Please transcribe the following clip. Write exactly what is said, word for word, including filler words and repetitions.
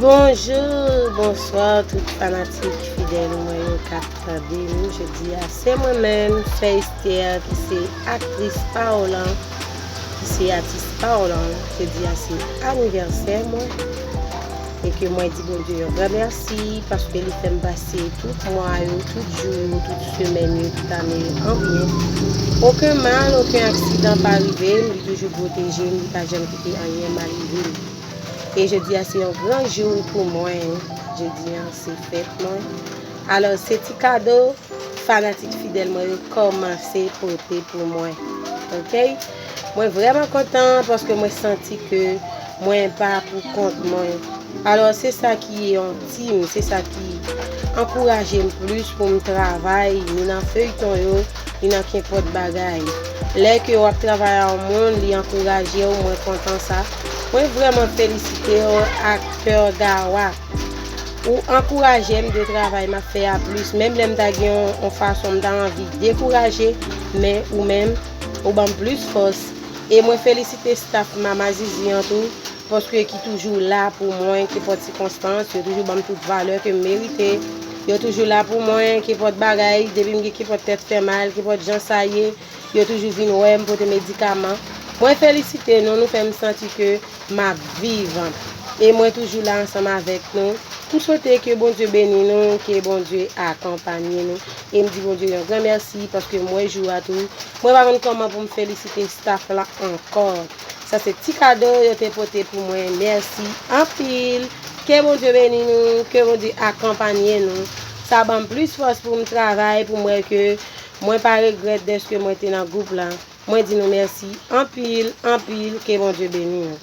Bonjou, bonswa tout fanatik fidèl mwen yo k ap tande nou. Jodi a se mwen menm, Sè Esther, ki se aktris Paolan, ki se atis Paolan. Jodi a se anivèsè mwen. E ke mwen di Bondye yon gran mèsi paske li fè m pase tout mwa yo, tout jou yo, tout semèn yo, tout ane yo an byen. Okenn mal, okenn aksidan pa rive m, li toujou pwoteje m, li pa janm kite anyen mal rive m. E jodi a se yon gran jou pou mwen. Jodi a se fèt mwen. Alò, se ti kado fanatik fidèl mwen yo kòmanse pote pou mwen. Oke? Mwen vrèman kontan paske mwen santi ke mwen pa pou kont mwen. Alò, se sa ki yon tim, se sa ki ankouraje m plis pou m travay, ni nan feyton yo, ni nan kenpòt bagay. Lè ke w ap travay a yon moun, li ankouraje w, mwen kontan sa. Mwen vrèman felisite w, aktè Gawa. Ou ankouraje m de travay m ap fè a plis. Menm lè m ta gen yon, yon fason m ta anvi dekouraje, men ou menm, ou ban m plis fòs. E mwen felisite staff Mama Zizi an tou, paske ki toujou la pou mwen, kenpòt sikonstans, yo toujou ban m tout valè ke m merite. Yo toujou la pou mwen, kenpòt bagay, depi m gen kenpòt tèt fè mal, kenpòt jan sa ye, yo toujou vin wè m, pote medikaman. Mwen felisite nou, nou fè m santi ke m ap viv. E mwen toujou la ansanm avèk nou. M swete ke Bondye beni nou, ke Bondye akonpanye nou. E m di Bondye yon gran mèsi paske m wè jou a tou. Mwen pa konn kòman pou m felisite staff la ankò. Sa se ti kado yo te pote pou mwen. Mèsi anpil. Ke Bondye beni nou, ke Bondye akonpanye nou. Sa ban m plis fòs pou m travay, pou m wè ke mwen pa regrèt dèske mwen te nan gwoup la. Mwen di nou mèsi anpil, anpil, ke Bondye beni nou.